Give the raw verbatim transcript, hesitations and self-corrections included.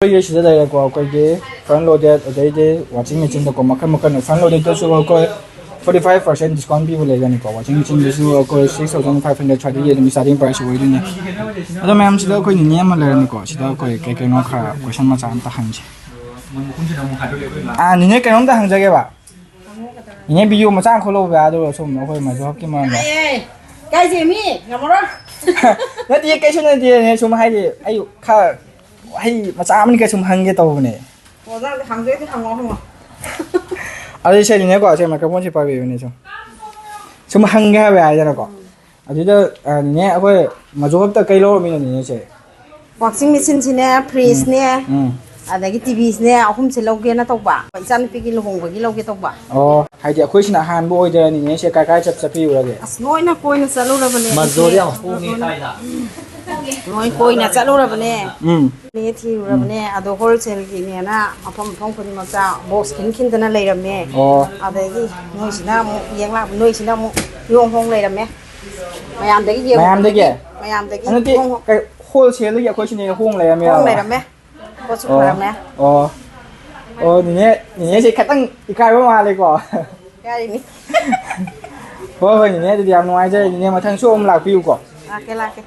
ꯑꯩꯈꯣꯏꯒꯤ ꯁꯤꯗ ꯂꯩꯔꯦꯀꯣ, ꯑꯩꯈꯣꯏꯒꯤ front loaded, ꯑꯗꯩꯗꯤ washing machineꯗꯀꯣ, ꯃꯈꯜ ꯃꯈꯜ꯫ Front loadedꯇꯁꯨ ꯑꯩꯈꯣꯏ forty five percent discount ꯄꯤꯕ ꯂꯩꯒꯅꯤꯀꯣ꯫ Washing machineꯗꯁꯨ ꯑꯩꯈꯣꯏ six thousand five hundred ꯁ꯭ꯋꯥꯏꯗꯒꯤ ꯑꯗꯨꯝ starting price ꯑꯣꯏꯗꯣꯏꯅꯦ꯫ ꯑꯗꯣ ꯃꯌꯥꯝ, ꯁꯤꯗ ꯑꯩꯈꯣꯏ ꯅꯤꯅꯦ ꯑꯃ ꯂꯩꯔꯝꯃꯤꯀꯣ, ꯁꯤꯗ ꯑꯩꯈꯣꯏ ꯀꯩ ꯀꯩꯅꯣ ꯈꯔ question ꯃꯆꯥ ꯑꯝꯇ ꯍꯪꯁꯦ꯫ ꯑꯥ, ꯅꯤꯅꯦ, ꯀꯩꯅꯣꯝꯇ ꯍꯪꯖꯒꯦꯕ꯫ ꯅꯤꯅꯦ, video ꯃꯆꯥ ꯑꯃ ꯈꯣꯠꯂꯛꯎꯕ, ꯑꯗꯨꯒ ꯁꯨꯝ ꯑꯩꯈꯣꯏ ꯃꯖꯣ ꯍꯞꯀꯤ ꯃꯔꯝꯗ꯫ ꯑꯦ, ꯀꯥꯏ ꯆꯦꯃꯤ? ꯉꯝꯃꯔꯣꯏ꯫ ꯅꯠꯇꯦ, ꯀꯩꯁꯨ ꯅꯠꯇꯦ, ꯁꯨꯝ ꯍꯥꯏꯗꯤ ꯑꯩ ꯈꯔ ꯋꯥꯍꯩ ꯃꯆꯥ ꯑꯃꯅꯤ ꯀꯩ ꯁꯨꯝ ꯍꯪꯒꯦ ꯇꯧꯕꯅꯦ꯫ ꯑꯣ, ꯅꯪ ꯍꯪꯗꯣꯏꯗꯤ ꯍꯪꯉꯣ, ꯍꯪꯉꯣ꯫ ꯑꯗꯨ ꯁꯦ, ꯅꯤꯅꯦꯀꯣ, ꯁꯦ, microphoneꯁꯦ ꯄꯥꯏꯕꯤꯌꯨꯅꯦ ꯁꯨꯝ꯫ ꯁꯨꯝ ꯍꯪꯒꯦ ꯍꯥꯏꯕ ꯍꯥꯏꯗꯅꯀꯣ꯫ ꯎꯝ꯫ ꯑꯗꯨꯗ, ꯑ, ꯅꯤꯅꯦ, ꯑꯩꯈꯣꯏ ꯃꯖꯣ ꯍꯞꯇ ꯀꯩ ꯂꯧꯔꯝꯃꯤꯅꯣ ꯅꯤꯅꯦꯁꯦ? Washing machineꯁꯤꯅꯦ, ꯎꯝ꯫ Fridgeꯅꯦ, ꯎꯝ꯫ ꯑꯗꯒꯤ TVꯁꯤꯅꯦ, ꯑꯍꯨꯝꯁꯦ ꯂꯧꯒꯦꯅ ꯇꯧꯕ꯫ ꯏꯆꯥꯅꯨꯄꯤꯒꯤ ꯂꯨꯍꯣꯡꯕꯒꯤ ꯂꯧꯒꯦ ꯇꯧꯕ꯫ ꯑꯣ, ꯍꯥꯏꯗꯤ ꯑꯩꯈꯣꯏꯁꯤꯅ ꯑꯍꯥꯟꯕ ꯑꯣꯏꯗꯣꯏꯔꯥ ꯅꯤꯅꯦꯁꯦ? ꯀꯥꯏ ꯀꯥꯏ ꯆꯠ-, ꯆꯠꯄꯤꯔꯨꯔꯒꯦ? ꯑꯁ, ꯂꯣꯏꯅ ꯀꯣꯏꯅ ꯆꯠꯂꯨꯔꯕꯅꯦ ꯃꯖꯣꯗꯤ ꯑꯩꯁꯦ꯫ ꯌꯥꯝ ꯍꯣꯡꯉꯦ ꯀꯥꯏꯅ꯫ ꯂꯣꯏ ꯀꯣꯏꯅ ꯆꯠꯂꯨꯔꯕꯅꯦ꯫ ꯎꯝ꯫ ꯅꯦ ꯊꯤꯔꯨꯔꯕꯅꯦ, ꯎꯝ꯫ ꯑꯗꯣ wholesaleꯒꯤꯅꯦꯅ ꯃꯐꯝ ꯃꯐꯝ ꯈꯨꯗꯤꯡꯃꯛꯇ box ꯈꯤꯟ ꯈꯤꯟꯗꯅ ꯂꯩꯔꯝꯃꯦ꯫ ꯑꯣ꯫ ꯑꯗꯒꯤ ꯅꯣꯏꯁꯤꯅ ꯑꯃꯨꯛ ꯌꯦꯡ ꯂꯥꯛ-, ꯅꯣꯏꯁꯤꯅ ꯑꯃꯨꯛ ꯏꯍꯣꯡ ꯍꯣꯡ ꯂꯩꯔꯝꯃꯦ꯫ ꯃꯌꯥꯝꯗꯒꯤ ꯌꯦꯡꯉꯨꯕꯗꯒꯤ, ꯃꯌꯥꯝꯗꯒꯤ? ꯃꯌꯥꯝꯗꯒꯤ ꯍꯟꯗꯛꯇꯤ ꯍꯣꯡ ꯍꯣꯡ-, ꯀꯩ, wholesaleꯗꯒꯤ ꯑꯩꯈꯣꯏ ꯁꯤꯅ ꯍꯣꯡ ꯂꯩꯔꯝꯃꯦ꯫ ꯍꯣꯡ ꯂꯩꯔꯝꯃꯦ꯫ ꯄꯣꯠꯁꯨ ꯑꯣ꯫ ꯐꯔꯝꯃꯦ꯫ ꯑꯣ꯫ ꯑꯣ, ꯅꯤꯅꯦ, ꯅꯤꯅꯦꯁꯦ ꯈꯤꯇꯪ ꯏꯀꯥꯏꯕ ꯃꯥꯜꯂꯦꯀꯣ꯫ ꯏꯀꯥꯏꯔꯤꯅꯤ꯫ ꯍꯣꯏ, ꯍꯣꯏ, ꯅꯤꯅꯦ, ꯑꯗꯨꯗꯤ ꯌꯥꯝ ꯅꯨꯡꯉꯥꯏꯖꯔꯦ꯫ ꯅꯤꯅꯦ, ꯃꯊꯪꯁꯨ ꯑꯃꯨꯛ ꯂꯥꯛꯄꯤꯌꯨꯀꯣ꯫ ꯂꯥꯛꯀꯦ, ꯂꯥꯛꯀꯦ꯫